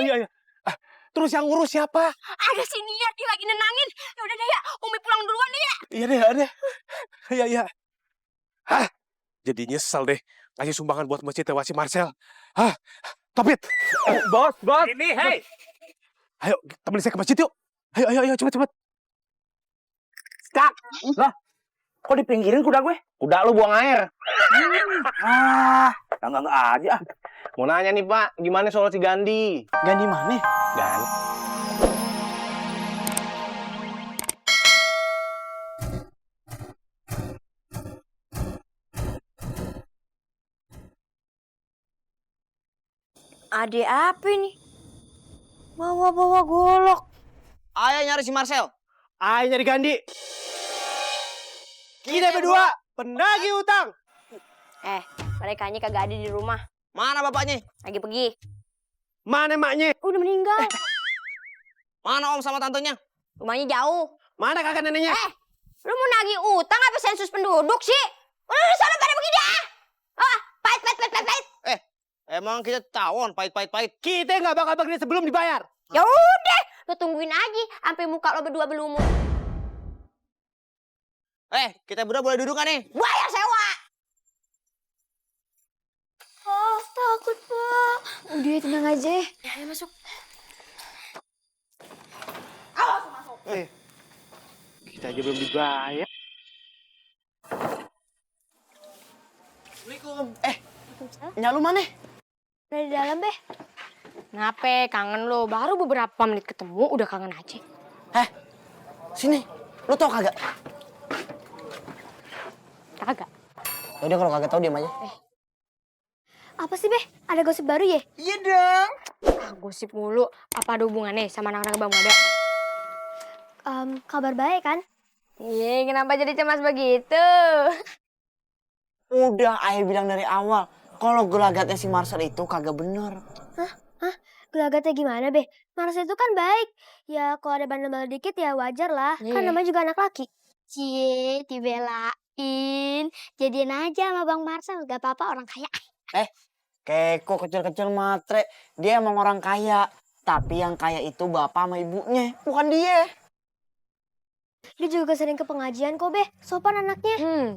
iya, iya. Terus yang ngurus siapa? Ada si Nia, dia lagi nenangin. Ya udah deh ya, Umi pulang duluan deh ya. Iya deh. Iya, iya. Jadi nyesel deh ngasih sumbangan buat masjid lewat si Marcel. Topit. Bos. Ini, hei. Ayo, temenin saya ke masjid yuk. Ayo, cepet. Cak. Lah, kok dipinggirin kuda gue? Kuda lu buang air. Enggak aja. Mau nanya nih, Pak. Gimana soal si Gandhi? Gandhi mana? Gandhi. Ade apa ini? Bawa-bawa golok. Ayo nyari si Marcel. Ayo nyari Gandhi. Kita berdua penagih utang. Mereka kagak ada di rumah. Mana bapaknya? Lagi pergi. Mana emaknya? Udah meninggal. Mana om sama tantenya? Rumahnya jauh. Mana kakak neneknya? Lu mau nagih utang apa sensus penduduk sih? Udah sana pada pergi dah. Pahit. Emang kita tawon pahit. Kita nggak bakal pergi sebelum dibayar. Ya udah, lu tungguin aja sampai muka lo berdua berlumut. Kita berdua boleh duduk kan nih? Bayar sewa. Takut, Pak. Udah, tenang aja. Ya, ayo masuk. Awas masuk. Kita aja belum dibayar. Assalamualaikum. Nyalu mana? Udah di dalam, Be. Kenapa? Kangen lo. Baru beberapa menit ketemu, udah kangen aja. Sini. Lu tau kagak? Kagak. Yaudah kalau kagak tau diam aja. Apa sih, Be? Ada gosip baru ya? Iya dong. Gosip mulu. Apa ada hubungannya sama anak-anak Bang Mada? Kabar baik kan? Iya, kenapa jadi cemas begitu? Udah, ayah bilang dari awal. Kalau gelagatnya si Marcel itu kagak bener. Gelagatnya gimana, Be? Marcel itu kan baik. Ya, kalau ada bandel-bandel dikit ya wajar lah. Kan namanya juga anak laki. Cie, dibelain. Jadian aja sama Bang Marcel. Gak apa-apa, orang kaya. Keko kecil-kecil matre. Dia emang orang kaya. Tapi yang kaya itu bapak sama ibunya. Bukan dia. Dia juga sering ke pengajian kok, Be. Sopan anaknya.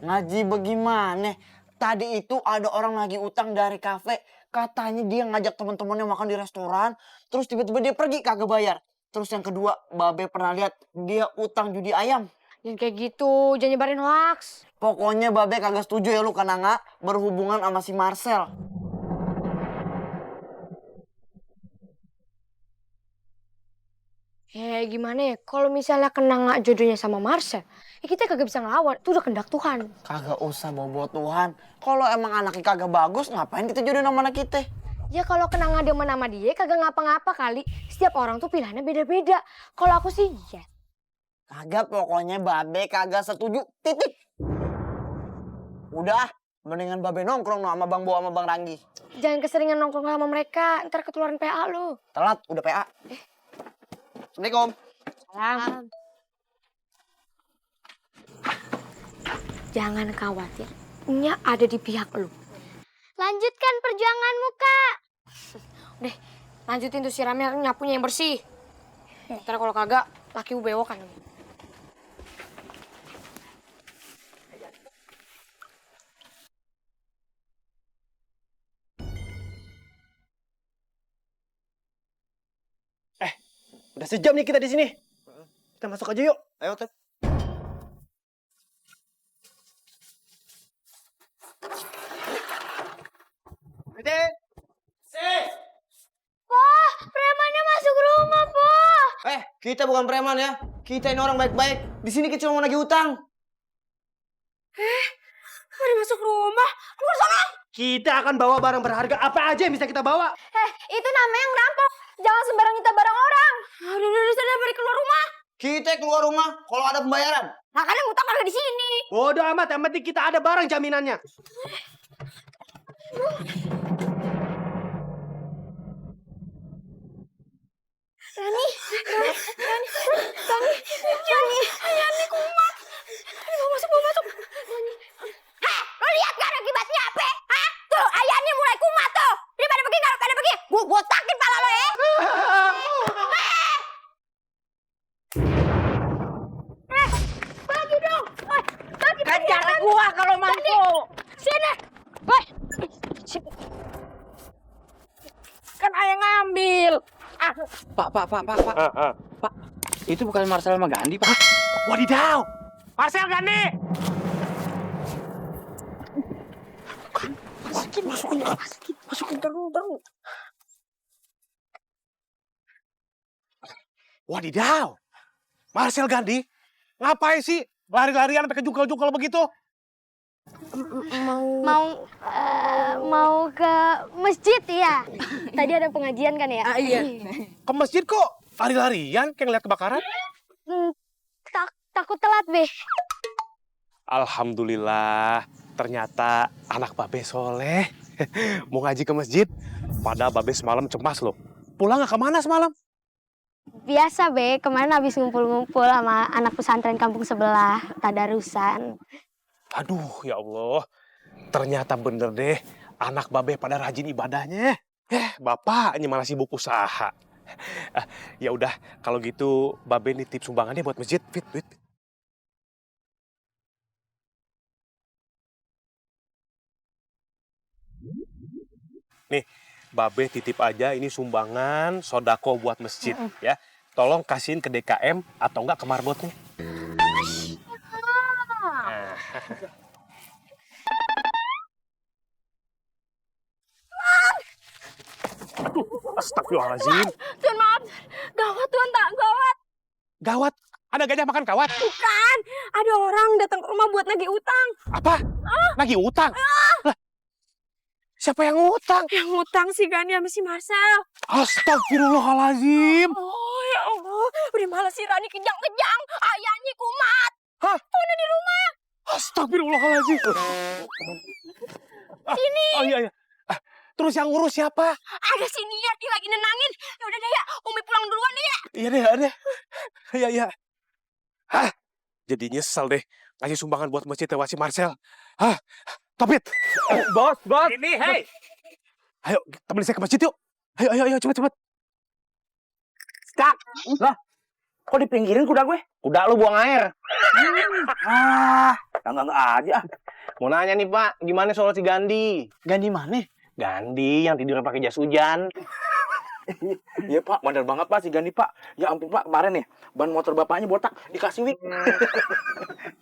Ngaji bagaimana? Tadi itu ada orang lagi utang dari kafe. Katanya dia ngajak teman-temannya makan di restoran. Terus tiba-tiba dia pergi kagak bayar. Terus yang kedua, Babe pernah lihat dia utang judi ayam. Yang kayak gitu, jangan nyebarin hoax. Pokoknya Babe kagak setuju ya lu Kananga berhubungan sama si Marcel. Gimana ya? Kalau misalnya Kenanga jodohnya sama Marcel, ya kita kagak bisa ngelawan. Itu udah kehendak Tuhan. Kagak usah bawa Tuhan. Kalau emang anaknya kagak bagus, ngapain kita jodohin sama anak kita? Ya kalau Kenanga demen sama dia, kagak ngapa-ngapa kali. Setiap orang tuh pilihannya beda-beda. Kalau aku sih, ya. Kagak, pokoknya Babe kagak setuju. Titik. Udah, mendingan Babe nongkrong no sama Bang Bo sama Bang Ranggi. Jangan keseringan nongkrong sama mereka, ntar ketularan PA lu. Telat, udah PA. Assalamualaikum. Salam. Jangan khawatir, Nya ada di pihak lu. Lanjutkan perjuanganmu, Kak. Udah, lanjutin tuh siramnya, nyapunya yang bersih. Ntar kalau kagak, laki lu bewokan. Udah sejam nih kita di sini. Kita masuk aja yuk. Ayo, Tep. Premannya masuk rumah, Po. Kita bukan preman ya. Kita ini orang baik-baik. Di sini kita cuma mau nagih utang. Ada masuk rumah? Keluar sana. Kita akan bawa barang berharga apa aja yang bisa kita bawa. Itu namanya ngerampok. Jangan sembarang nyita barang orang. Udah sana balik keluar rumah. Kita keluar rumah kalau ada pembayaran. Makanya ngutang ada di sini. Bodoh amat, yang penting kita ada barang jaminannya. Rani kumat. Mau masuk. Lo lihat gak akibatnya apa? Tuh, ayamnya mulai kumat tuh. Daripada pergi, gak ada pergi. Gue gua kalau mampu. Sini. Woi. Kan ayah ngambil. Pak. Ah. Pak, itu bukan Marcel sama Gandhi, Pak. Wadidaw! Marcel Gandhi! Masukin terus. Wadidaw! Marcel Gandhi? Ngapain sih lari-larian sampai kejungkel-jungkel begitu? Mau ke masjid ya. Tadi ada pengajian kan ya? Iya. Ke masjid kok lari-larian kayak ngeliat kebakaran? Takut telat, Be. Alhamdulillah, ternyata anak Babe soleh. Mau ngaji ke masjid, padahal Babe semalam cemas loh. Pulang nggak kemana semalam? Biasa, Be. Kemarin habis ngumpul-ngumpul sama anak pesantren kampung sebelah, tadarusan. Aduh, ya Allah. Ternyata bener deh, anak Babe pada rajin ibadahnya. Bapaknya malah sibuk usaha. Ya udah, kalau gitu Babe nitip sumbangannya buat masjid. Fit. Nih, Babe titip aja ini sumbangan sodako buat masjid ya. Tolong kasihin ke DKM atau enggak ke marbotnya. Aduh, astagfirullahaladzim. Tuan maaf. Gawat Tuan, tak gawat. Gawat, ada gajah makan kawat. Bukan. Ada orang datang ke rumah buat nagih utang. Apa? Lagi utang? Lah, siapa yang utang? Yang utang si Gandhi sama si Marcel. Astagfirullahaladzim. Oh ya Allah. Udah malah si Rani kejang-kejang. Ayahnya kumat. Hah? Udah di rumah. Astagfirullahaladzim. Sini. Oh iya. Terus yang ngurus siapa? Ada si Niat, dia lagi nenangin. Ya udah deh ya, Umi pulang duluan deh ya. Iya deh. Iya. Hah? Jadi nyesel deh ngasih sumbangan buat masjid lewat si Marcel. Hah? Topit. Bos. Ini, hei. Ayo, temenin saya ke masjid yuk. Ayo, cepet. Cak. Lah, kok dipinggirin kuda gue? Kuda lu buang air. Enggak aja. Mau nanya nih, Pak, gimana soal si Gandhi? Gandhi mana? Gandhi yang tidur pakai jas hujan. Iya, Pak. Bener banget, Pak, si Gandhi, Pak. Ya ampun, Pak. Kemarin ya, ban motor bapaknya botak, dikasih wig.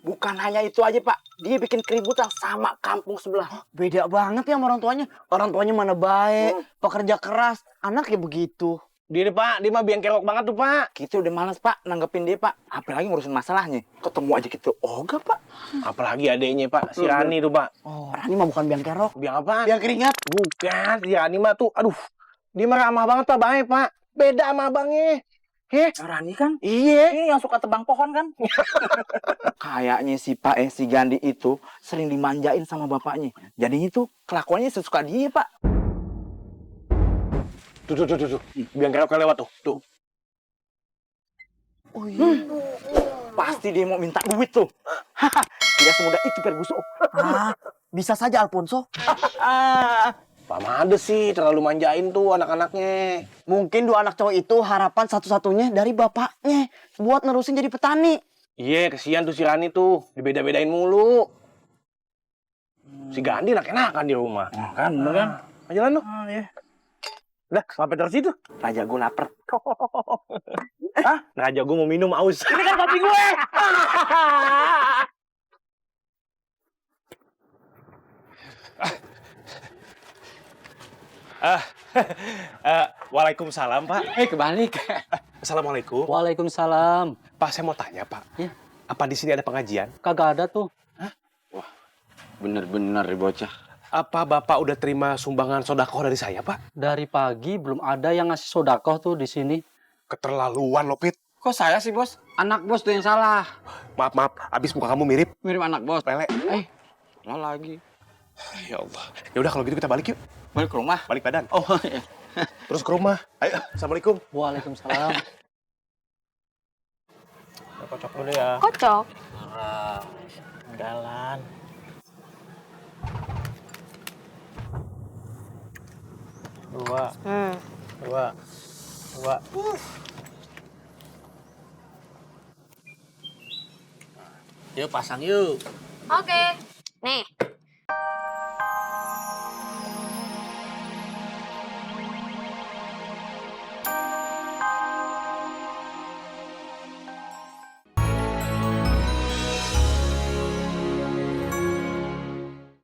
Bukan hanya itu aja, Pak. Dia bikin keributan sama kampung sebelah. Beda banget ya sama orang tuanya. Orang tuanya mana baik, pekerja keras. Anaknya begitu. Dia nih, Pak, dia mah biang kerok banget tuh, Pak. Kita udah males, Pak, nanggepin dia, Pak. Apalagi ngurusin masalahnya. Ketemu aja gitu. Ogah, Pak. Apalagi adeknya, Pak, si Rani tuh, Pak. Oh, Rani mah bukan biang kerok. Biang apa? Biang keringat. Bukan, si Rani mah tuh, aduh. Dia mah ramah banget, Pak, baik, Pak. Beda sama abangnya. Rani kan? Iya. Yang suka tebang pohon kan? Kayaknya si si Gandhi itu sering dimanjain sama bapaknya. Jadinya tuh kelakuannya sesuka dia, Pak. Tuh. Biang kerok lewat tuh. Oh iya. Pasti dia mau minta duit tuh. Tidak semudah itu, Ferguson. Bisa saja Alfonso. Pak Made sih terlalu manjain tuh anak-anaknya. Mungkin dua anak cowok itu harapan satu-satunya dari bapaknya buat nerusin jadi petani. Iya, kesian tuh si Rani tuh. Dibeda-bedain mulu. Si Gandhi enak-enakan di rumah. Kan, bener kan? Jalan tuh. Iya. Udah, sampai terus itu. Raja gue lapar. Raja gue mau minum aus. Ini kan kopi gue. Waalaikumsalam, Pak. Kebalik. Assalamualaikum. Waalaikumsalam. Pak, saya mau tanya, Pak. Ya. Apa di sini ada pengajian? Kagak ada tuh. Bener-bener bocah. Apa Bapak udah terima sumbangan sodakoh dari saya, Pak? Dari pagi belum ada yang ngasih sodakoh tuh di sini. Keterlaluan loh, Pit. Kok saya sih, Bos? Anak Bos tuh yang salah. Maaf. Abis muka kamu mirip. Mirip anak Bos. Lele. Lah lagi. Ya Allah. Ya udah kalau gitu kita balik yuk. Balik ke rumah. Balik badan. Oh, iya. Terus ke rumah. Ayo. Assalamualaikum. Waalaikumsalam. Kocok dulu ya. Kocok. Jalan. Dua. Yuk pasang yuk. Oke. Nih,